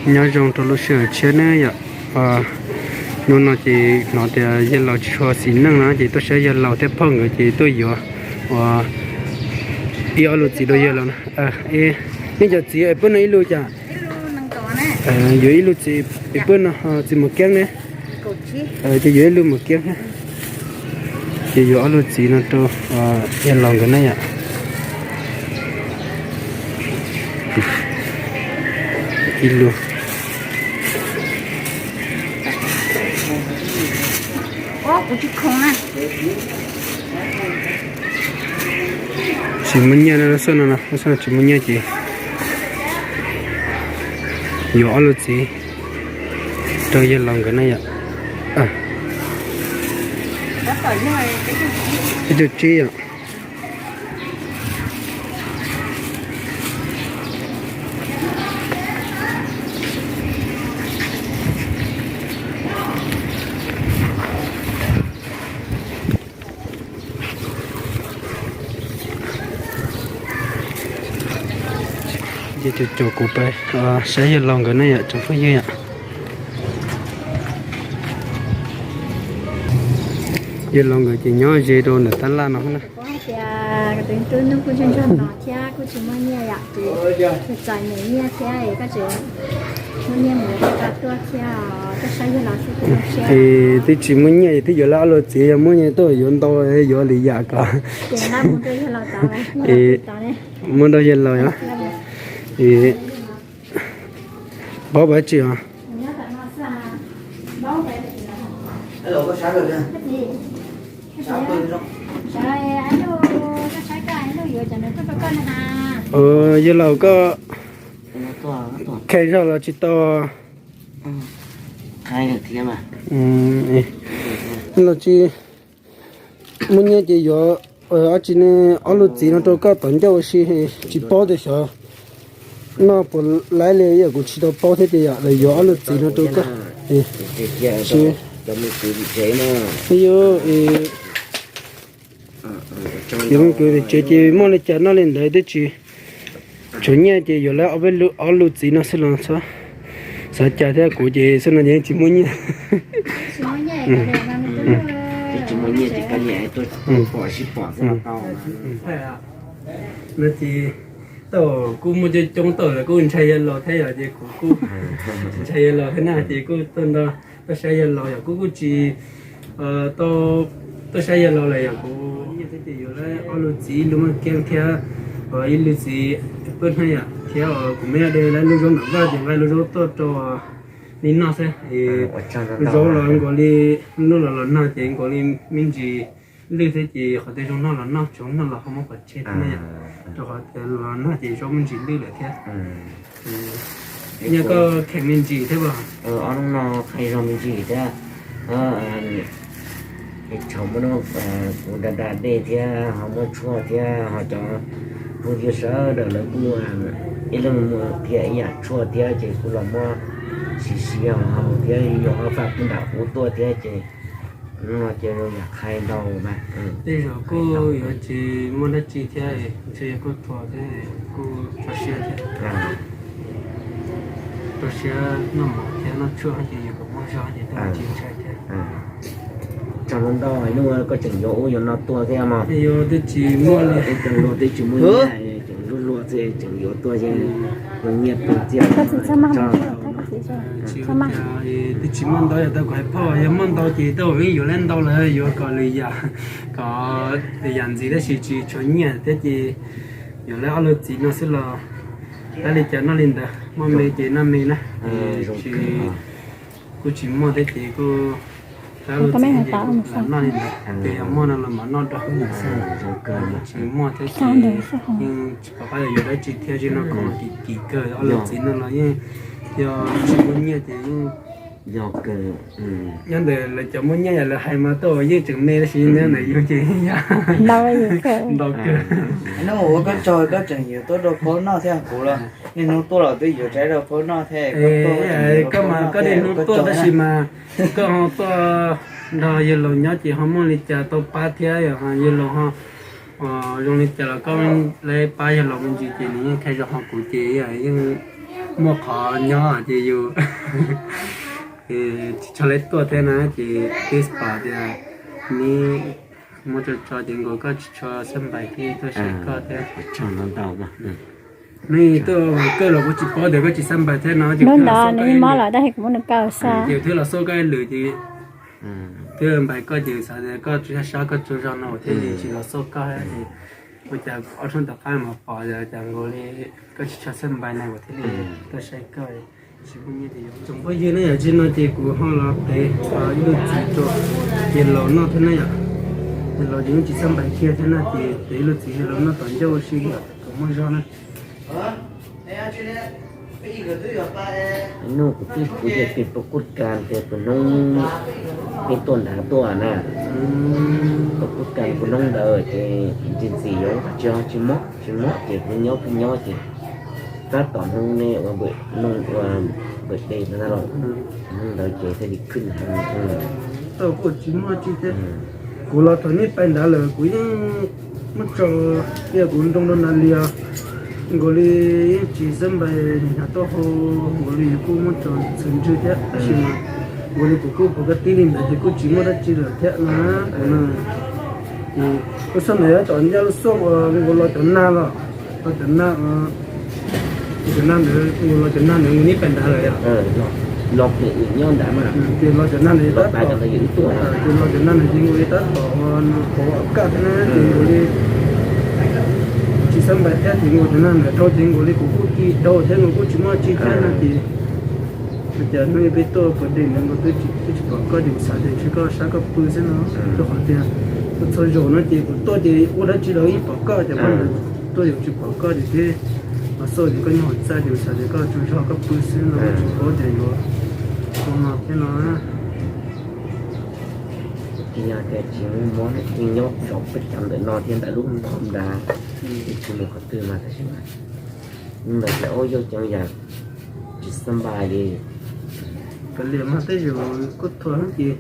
Nyob zoo rau lub sij hawm tshiab nawb yom. Hnub no ces hnov tias yawg laus tsis tshua xis neej no ces tuaj saib yawg laus thiab phauj nkawd ces tuaj yuav ua ib ob lub txiv rau yawg laus na. Nej cov txiv es pab no ib lub cas? Yuav ib lub txiv es pab no txiv mos kiab ne. Ces yuav ib lub mos kiab thiab. Ces yuav ob lub txiv no rau yawg laus nkawd na yom. Ib lub. Tsis muaj nyiaj no, lub xub no, lub xub no tsis muaj nyiaj ces yuav ob lub txiv rau yawg laus nkawd na yom. Ib tug tsib yom. Ces caum kuv pab saib yawg laus nkawd ne yom tsoom phooj ywg yom. Yawg laus nkawd ces nyob ze rau ntawm tab laj no na. Kuv hais tias tus tub hnub kuj ntsuag ntsuag no thiab kuj tsis muaj nyiaj yom, ces txom nyem nyiaj thiab koj tseem muaj nyiaj mus koj tuaj thiab, koj saib yawg laus xwb kuj zoo siab. Es twb tsis muaj nyiaj es twb yuav lawv ob lub txiv, yog muaj nyiaj tuaj yuav ntau yuav li yam ko. Muab rau yawg laus yom. Paub pav tsis os. Yawg laus koj khai zog los tsis tau los tsis muaj nyiaj ces yuav ob tsi ne, ob lub txiv no rau koj tom ncauj ua si, tsis paub tias xyov noj puas laib li, yam kuv tsis tau paub thiab ces yom, los yuav ob lub txiv no rau koj. Yog, yog kwv tsev ces muaj li cas noj li ntawd twb tsis tshuav nyiaj ces yuav lawv ob lub txiv no xwb los txhob xav cas thiab, kuv ces xwb no ces yeej tsis muaj nyiaj. No ces tau kuj muaj coob coob tau lawm kuj ntshai yawg laus thiab yom, ces kuv kuj ntshai yawg laus thiab na ces kuj tuaj nrog tuaj saib yawg laus yom, kuv kuj tsis tau tuaj saib yawg laus lawm yom, kuv nyiaj thiab ces yuav lawv ob lub txiv, ib lub maj keeb thiab ib lub txiv pab hnab yom, thiab kuv me nyuam de lawv lub zaub nram vaj ces nqa lub zaub tuaj rau li noj xwb. Zaub los nkaus li, nub los los nag ces nkaus li me ntsis lwj thiab ces qhov twg zoo noj los noj, tsis zoo noj los ho muab pov tseg thiab na yom, rau qhov tias los nag ces zaub me ntsis lwj lawm thiab. Yog koj kheev me ntsis thiab os. Ob hnub no kheev zog me ntsis thiab. Thaum muab kuv da da dej thiab ho muab tshuaj thiab ho cov phooj ywg sawv daws lawv kuj ib leeg muag kiag ib yam tshuaj thiab ces kuj los muab siv siv ho haus thiab, yog ob faj kuj nram ub tuaj thiab ces hnub no ces zoo yam qhai ntau mas. Tej zaum kuj yuav tsis muaj dab tsi thiab, ntshe yog kuj thuam thiab kuj tso siab thiab. Tso siab noj mov thiab noj tshuaj ces yus kom muaj zog ces tsis ntshai thiab. Tsaug ntau ntau, hnub koj tseem yuav ub yuav no tuaj thiab mog. Yus twb tsis muaj li, twb tsis muaj nyiaj, tseem luag luag xwb tseem yuav tuaj ces zoo nyiaj pw txiaj. Twb tsis muaj ntau, yog tau kuv hais phauj, yog muaj ntau ces tau yeej yuav lawv ntau lawm, yuav kom lwm yam, kom lwm yam ntxiv tab sis tsis tshuav nyiaj thiab ces yuav lawv ob lub txiv no xwb los lawv li cas noj li ntawd, muaj me ces noj me na. Kuj tsis muaj thiab ces kuj lawv ob lub txiv ces kuj lam noj li ntawd, ces yog muaj no los mam noj rau. Tsis muaj thiab ces yeej tsis pom qab yuav dab tsi thiab, tsis no kom kim kim kawg, ob lub txiv no los yeej yog tsis muaj nyiaj ces yeej yog kawg. Nyob ntawm lawv cov muaj nyiaj yam lawv hais mas tuaj yeej tseem me tab sis nyob ntawm yus ces yeej yog ntau kawg. Hnub ua koj tsaug koj tseem yuav tuaj rau phauj noj thiab, kuv los niaj hnub tuaj los twb yuav tshaib rau phauj noj thiab. Koj mas koj niaj hnub tuaj tab sis mas koj ho tuaj nrog yawg laus nyob ces ho muaj li cas tau pab thiab, yog yawg laus ho zoo li cas los koj lawv pab yawg laus me ntsis ces nws yeej qhia zog ho kuv ces yeej Muaj qhov nyob ces yus tsis tshua laiv tuaj thiab na, ces twb pom tias neb muaj tso tso ces nkaus koj tsis tshua xab npais thiab tuaj saib koj thiab. Neb tuaj kawg los kuv tsis paub tias koj tsis xab npais thiab no. Hnub ntawd nws yeej mob lawm tab sis kuv muab nws kaw xwb. Ces thiaj los xauj koj ib lwm ces twb npais koj ces xav tias koj tsis sab sab koj tsaug zog no thiaj li tsis los xauj koj. Ua cas ob hnub tom qab mas pom cas nkaus li koj tsis tshua xab npais no thiaj li tuaj saib koj. Tsoom phooj ywg ne, yog tsis no ces kuv ho los tev ib lub txiv rau yawg laus noj thiab na yom. Yawg laus ces yeej tsis xab npais kiag thiab na, ces tev ib lub txiv yawg laus noj tom ncauj ua si yom, kom muaj zog na. Hnub kuv twb kuv ces pem pos kuj kas tias tus hnub, peb tuaj nrad tuaj na, pos kuj kas tus hnub ntawd ces ntxim ntxim yuav tsis tsis mob tsis mob ces kuv nyob kuv nyob ces tab tom hnub nej ua npawm, noj ua npawm dej ntawd los, hnub ntawd ces thiaj li khwj heev. Tau kuj tsis muaj tsi thiab. Kuv los thaum nej pais nrad lawm kuv yeej muab tso, tias kuv nroo rau nrad li os, nkaus li yeej tsis xab npais nim no taub hau, nkaus li yus kuj muab tso txhwv ntswg thiab tab sis mas nkaus li kuv kuj pom koj tib li ntawd ces kuj tsis muaj dab tsi lawm thiab no. Kuv no ces kuv xauj ntawm tom ncauj lub xauj uas nkaus los cov nag los, los cov nag, cov nag ntawd nkaus los cov nag ntawd nkaus neb pais nrad lawm yom. Los pem wm nyob nrad mas, ces los cov nag ntawd tab tom, ces los cov nag ntawd ces nkaus li tab tom qhuav kaj thiab na ces nkaus li tsis xab npais thiab ces nkaus cov nag ntawd dhau ces nkaus li kuv kuj ci dhau thiab nkaus kuj tsis muaj tsi thiab no ces Ua cas hnub ib peb tuaj puas dej ntawd nkaus twb tsis pom koj ces kuv xav tias ntshe koj sab koj pw xwb no. Rau qhov tias kuv txhua zaus no ces kuv tuaj ces ua dab tsi los yeej pom koj, ces poj ntawd tuaj yuav tsis pom koj ces thiaj los xauj ces koj nyob hauv txaj ces kuv xav tias koj tsaug zog koj pw xwb no, tsis paub tias yuav ua no thiab no. Ces yog tias tsis muaj mob ces nyob zov peb cov ntawm no thiab ntawm lub phom nrad, tsis mus qhov twg mas tab sis mas ntawd ces ua yog cov yam tsis xab npais li. Kav liam mas tej zaum kuj thuam ces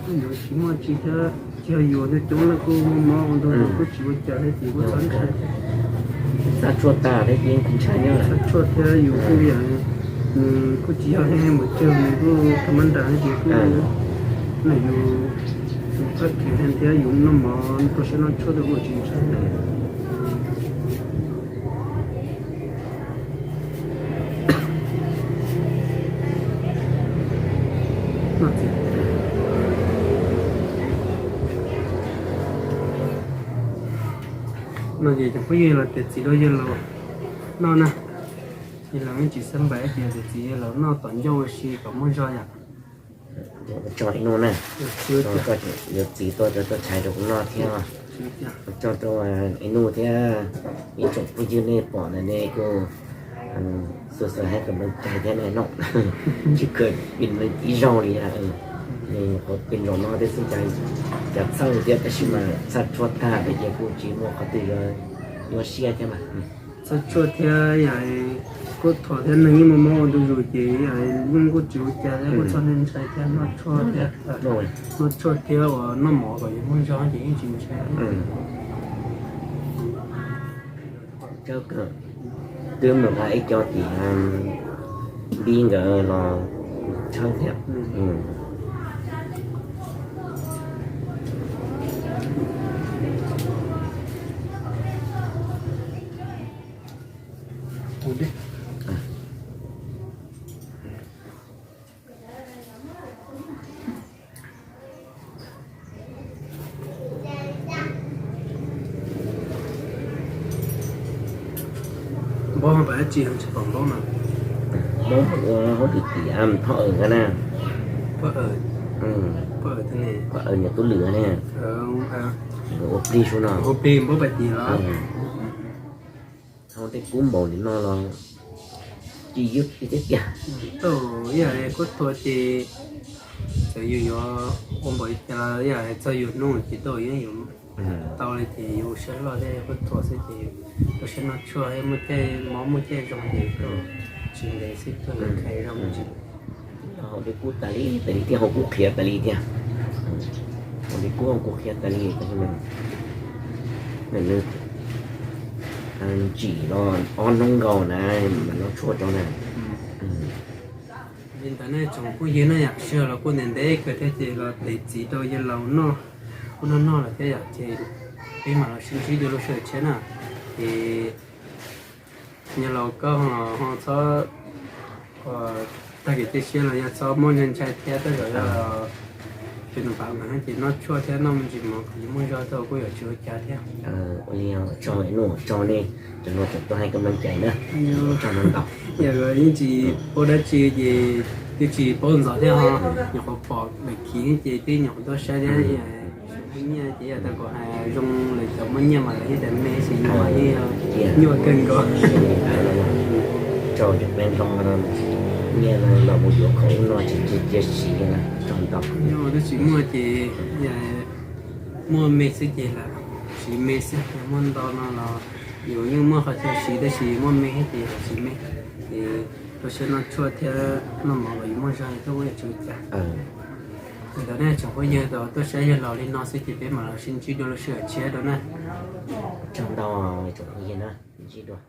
kuj yuav tsis muaj tsi thiab, tsis yog yuav coob coob lawm kuj muaj mob ua ntau kuj tsis ua cas thiab ces kuj txhob ntshai. Txaj tshuaj tag thiab ces tsis ntshai nyob, txaj tshuaj thiab yus kuj yam, nws kuj tsis yog he mus cawg, nws kuj tha mab nras ces kuj, nws yus, yus fab kheev he thiab yus noj mov rau siab noj tshuaj rau kuj tsis ntshai. No ces cov phooj ywg los tias txiv rau yawg laus noj na, yawg laus yeej tsis xab npais ces tias txiv yawg laus noj tom ncauj ua si kom muaj zog yom. Tso ib nub na, yuav txiv tuaj, tuaj tshais rau kuv noj thiab. Tso rau ib nub thiab, ib tsoom phooj ywg nej pom ntawd nej kuj xuas xuas hais kom nplooj cai thiab nej noj, tsis kawg pib ib zaug li. Qhov pib nraum no thiab xwb, cas txhawj thiab tab sis mas txhaj tshuaj tag ces kuj tsis muaj qhov twg yuav nyuaj siab thiab mas. Txhaj tshuaj thiab yam kuj thuam thiab neeg yeej muaj mob ua ntu zus ces yeej kuj tsis ua cas thiab kuj txhob ntshai thiab, noj tshuaj thiab, noj tshuaj thiab uas noj mov kom yus muaj zog ces yeej tsis ntshai. Twb mus nqa ib co tim Npib nkawd los tshawb thiab. Npaub ho pom dab tsi tsis pom npaub no. Npaub ua hauv tim tim Thoj Awm nkawd na. Thoj Awm niam tub lwm ne. Nkawd ua plig sub no. Ua plig npaub pais tim los. Hauv tej kub npaum li no los ci ywb tiag tiag. Tau ib yam kuj thuam ces txawm yus yuav ua npaum li cas los ib yam txog yus hnub ces tau yeej yuav tau li ces yus ua siab loj thiab kuj thuam xwb ces ua siab noj tshuaj thiab muaj caij mob muaj caij zoo ces tsis ntev xwb tuaj nqhis zoo tsis. Hauv dej kub tas li tas li thiab, hauv kub qhiav tas li thiab. Hauv dej kub hauv kub qhiav tas li tas li mas nws ntsim los ob hnub nkaus na mas noj tshuaj rau na. Li ntawd nej tsoom phooj ywg na yom, sij hawm los kuj ntev ntev kawg thiab ces los tev txiv rau yawg laus noj, kuj noj noj lawm thiab yom, ces peb mam los sib ntsib dua lub sij hawm tshiab na. Ces yawg laus koj ho txhob tag kev cia siab los yog txhob muaj ntshai ntshai thiab, tej zaum yog tus nus pam mas ces noj tshuaj thiab noj me ntsis mov kom yuav muaj zog tau kuj yuav tsis ua cas thiab. Ua li tsaug, tsaug nej cov no tseem tuaj hais koj mloog cai na. Tsaug ntau. Yog yeej tsis paub dab tsi ces twb tsis paub ntxov thiab ho, nyuam qhuav pom daim khiv ces twb nyuam qhuav tuaj saib thiab. Nyiaj ces yog tau kom hais zoo lawm cov muaj nyiaj mas lawv yeej tias me xwb, nyuaj mas yeej nyuaj kawg nkaus. Tsaug cov peb ntoo no, nyiaj no los mus yuav khoom ub no tsis cia siv li na, tsaug ntau. Yog twb tsis muaj ces muaj me xwb ces lam siv me xwb, yog muaj ntau no los yus yeej muaj qhov chaw siv tab sis muaj me ces lam siv me. Ces tuaj saib noj tshuaj thiab noj mov los yuav muaj zog tuaj ua yam tsis ua cas. Li ntawd nej tsoom phooj ywg, tuaj saib yawg laus li no xwb ces peb mam los sib ntsib dua lub sij hawm tshiab dua na. Tsaug ntau tsoom phooj ywg na, ntsib dua.